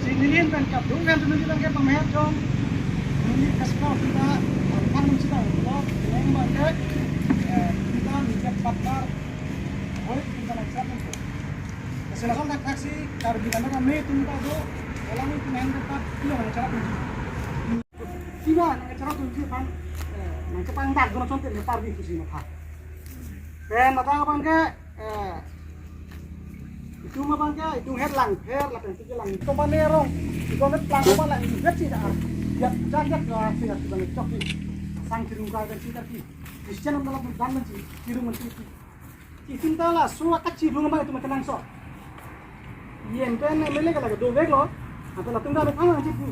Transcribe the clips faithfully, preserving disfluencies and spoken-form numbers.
Si neli pen kap dong kan neli pen ke pamehat dong. Neli kasih tahu kita, kan nung sita lo, yang bangke, eh, kita menjadi partner, boleh kita nak siapa tu. Kasi lakon tak taksi, kalau di mana kami itu kita do, kalau itu main tempat, itu mana cara tu. Sina nangkacharap dunji abang, eh, nangkepangdak guna contoh ni parvi kusi na tha. Pen matang abang ke, eh, itum abang ke, itum het lang, her lapen sike lang. Topan erong, itum het lang apa lang, het si dah. Dia jagat lah, si dah, si dah, cok si. Sang si rungkai dan si dah si. Christian dalam dan si, si rung si. Itum ta laso akachirung abang itum kenangsot. Yen pen M L A ke lake dovek lo. Apa latum ta anu pang nangji pu.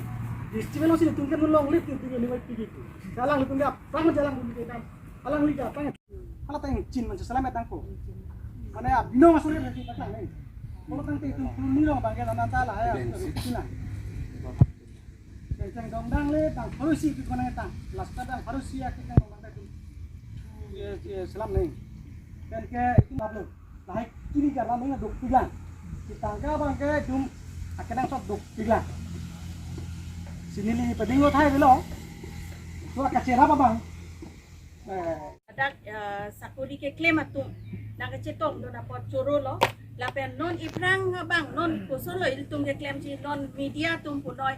District lo sini tum ke nulong lip tum tum ni wai pigi pu. Jalang latum ta pang jalang tum ke tam. Alangli ta pang. Hala tang chin man salam tang ko. Mane abino masuk lagi tak lang ni. Kalau tang te itum tum ni lo bang ke nana ta la ya. Sina. Kencang dongdang le, bang Farusi ke kona tang. Last ta bang Farusi ya kencang dongdang tadi. Ye, ye, selam ning. Pen ke itum upload. Lahai kini jalan ning duk piglang. Kita angka bang ke dum akenangsot duk piglang. Sini ni pading lo thai lo. Tua kacera apa bang? Eh, Ladak, eh, sakori keklem atum nangkachetongdun apot choro lo. Lapen non iphrang abang non koson lo ilitum keklemji non media atum punoi.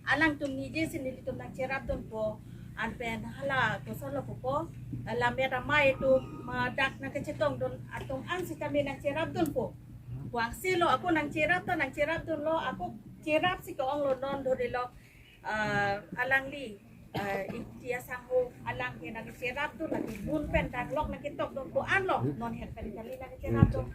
Alangtum nijesi nelitum nangcherapdunpo. Anpen hala koson lo pupo. Lammet amei atum, ah, dak nangkachetongdun atum an sitame nangcherapdunpo. Bangsi lo ako nangcherap ta nangcherapdun lo ako cherap si ke-ong lo non dori lo. Ah, alangli, ah, Ingti asangho alang ke nangcherapdun lake bun pen danglok nangketokdun ko-an lo non het pen kali nangcherapdun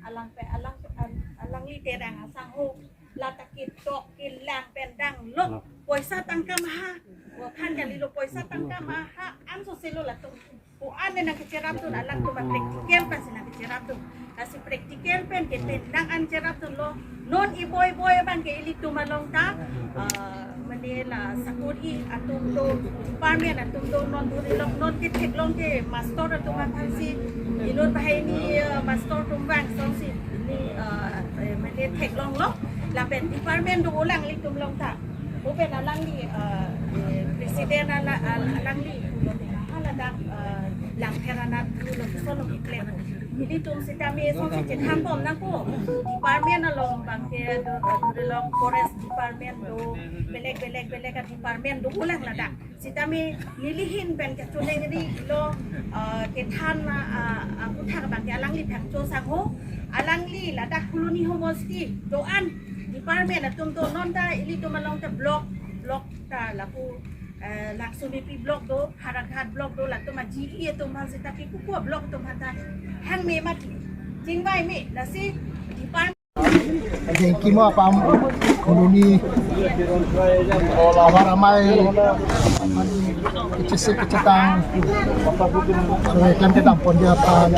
alang pen alang, al-, alangli Terang asangho lata ketok kelang pen danglok poisa tangka maha. Ko than kali lo poisa tangka maha an so selo latum. Ko-an ne nangkecherapdun alangtum a-practical pensi nangkecherapdun. Lasi practical pen ke tendang an cherapdun lo. Non iboi boi abang ke ilitum along ta, ah, mane la sakori atum do, department atum do non duri lo non ketheklong ke master atum aphansi inut banghini, ah, master atum bang songsi ni, ah, eh, mane theklong lo. Lapen department do ulang ilitum along ta. Open alangli, eh, eh, president ala-, al-, alangli pulo te hala dak, eh, Langpher anat pulo te solo keklem. Ilitum sitame songsi chethan bom nangpo. Department along bang ke do, do, do, lo forest department do, belek belek belek department do ulang ladak. Sitame neli ahin pen kachiningri lo, eh, kethan, eh, eh, aputhak bang ke alangli Phangcho sangho, alangli ladak Phuloni homosti do-an department atum do non ta ilitum along ta block, block ta lapu, eh, Lakshmipi block do, Howraghat block do, latum a-G E atum aphan sita ke kuku block atum aphan ta hang me mati. Chingvai me, lasi department Dengki mo apam Phuloni abar amei kechesik kechetang, so, eklem kedam ponji aphan,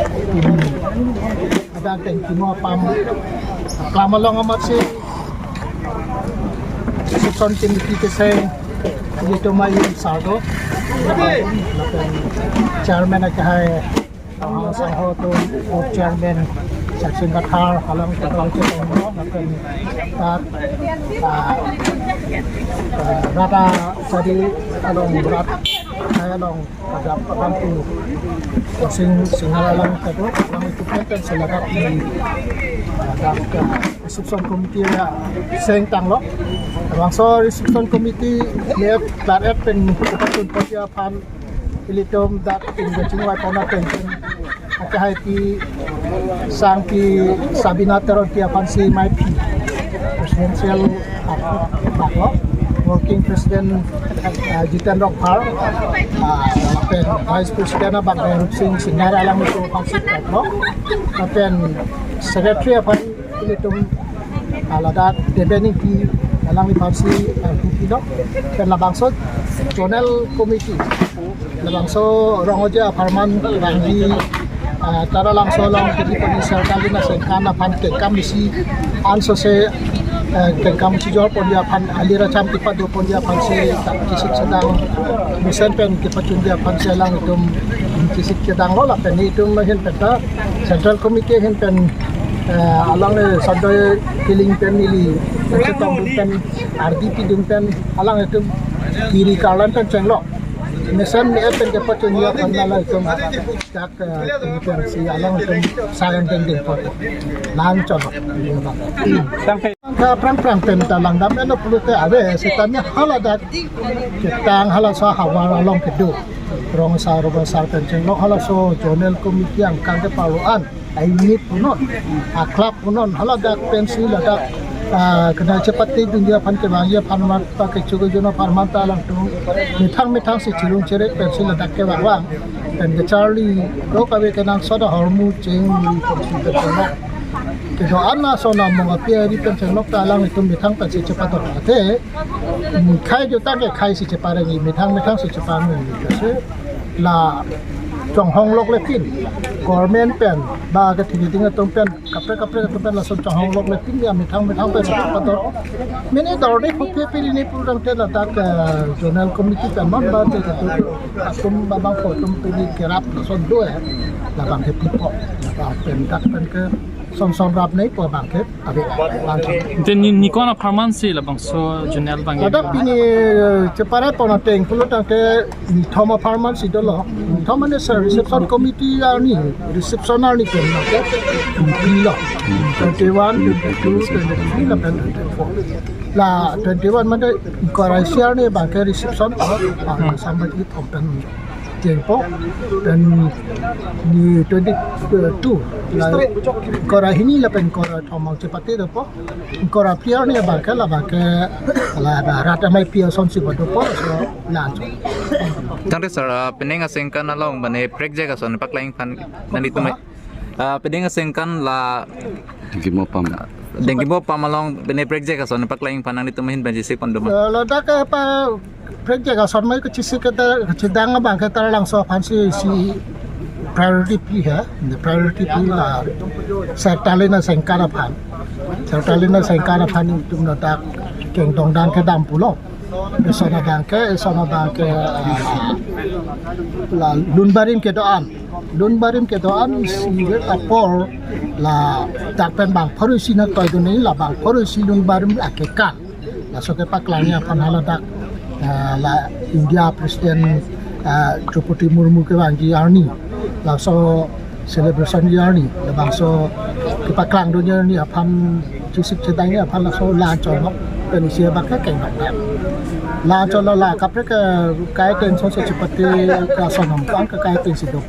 ada dengki mo apam klam along amatsi Suson Timiki keseng, ilitum ayin sardo, chairman akehai Sangho atum, Board Chairman Saksing Kathar, along kedong kedong, lapen tat, ah, ah, rata jadi along berat, saya along pada pembantu Sing Singhal along kedong, along itu kan selakat di, ah, dak, ah, reception committee ya seng tanglo. Bangso reception committee ya klaret pen kita tun pon aphan ilitum dak ingkachingvai pon attention. Akehai pi sangpi Sabina Teronpi aphansi mei pi presidential, ah, bak lo, working president, ah, Jiten Rongphar, ah, lapen vice president abang Rup Sing Singnar alanglitum aphansi bak lo, lapen secretary aphan ilitum, ah, ladak Deben Ingti alangliphansi, ah, Ingti lo, pen labangso zonal committee, labangso Rongoja apharman bangji, ah, Taralangso along kedi poni sir Kalina Sengkan aphan kengkam isi ansose, ah, kengkam isi jor ponji aphan alir acham kipat do ponji aphansi ta kisik sedang mesen pen kipachunji aphansi alanglitum kisik sedang lo lapen itum ahin pen ta central committee ahin pen Eh, along le sodoi kiling pen ili, chetong dun pen, ardi pidun pen, alanglitum kiri karlan pen chenglok. Mesen me pen kepachun ya kan alanglitum dak, eh, kiri pen si alanglitum sayang deng deng po. Lang chonok. Tangke. Ka prang prang pen ta langdam eno pulote ave, setame haladak ketang halaso havar along kedo. Rong asar, rong asar pen chenglok halaso zonal committee angkang ke paro an. Ai unit punon, a club punon, haladak pensi ladak, ah, kena chepate dunji aphan kevangji aphan mata kecho kejun aphan mata alangtum methang methang si chirung cherek pensi ladak kevang vang. Pen kecharli, do kave kenangsot ahormu cheng pensi pensi. Kedo-an ason among api ari pen chenglok ta alanglitum methang pensi chepator ate. Hmm, khai jutang ke khai si cheparengji, methang methang si cheparengji. Kasi la chonghong lok le pin, government pen, ba kethek kethek atum pen, kaprek kaprek atum pen lason chonghong lok le pin ya methang methang pen si chepator. Mene dorde phupe pili ne purang te ladak, eh, zonal committee pen non ba te te atum ba bangpho atum pili kerap lason do eh. Labang ke pipo, labang pen dak pen ke son son rap nei po bang ke. Ave, bang ke. Te ni, ni ko-an apharman si labangso zonal bang. Ada pini, eh, chepare pon ateng pulo tangte nithom apharman si dolo. Nithom mane sir reception committee arni, reception arni pen na ke. Pilo. Twenty-one, twenty-two, twenty-three, lapen twenty-four. La twenty-one mane ingkoi ra isi arni bang ke reception, ah, sampai it open. Jengpo, pen ni twenty-two, la ingkoi ra hini lapen ingkoi ra thom chepate dopo, ingkoi ra phli arni bang ke la bang ke la ba rat amei pi ason si dopo, so la anchot. Tangte sir, ah, penang asengkan along bane prekjak ason paklang phan nanglitum, ah, penang asengkan la Dengkimo pam. Dengkimo pam along bene prekjak ason paklang phan nanglitum ahin pen chesik pon doma. Eh, ladak ke pa prekjak ason mai kechisik ke ta, kechedang abang ke Taralangso aphan si, si priority pli he, the priority pli la Sertalin asengkan aphan. Sertalin asengkan aphan itum ladak kengdong dan kedam pulo. Eson abang ke, eson abang ke, ah, la Lunbarim kedo-an. Lunbarim kedo-an si apor ladak pen bang pharo isi na toidun nangji, la bang pharo isi Lunbarim akekan. Laso kepaklangji aphan haladak, ah, la India President, ah, Droupadi Murmu kevangji arni. Laso celebration ji arni, labangso kepaklangdunji arni aphan chesik chedangji aphan laso la anchot pen isi abang ke kengdong. La anchot la kaprek ke kai tension so chepate ka sonam pang ke kai tension do.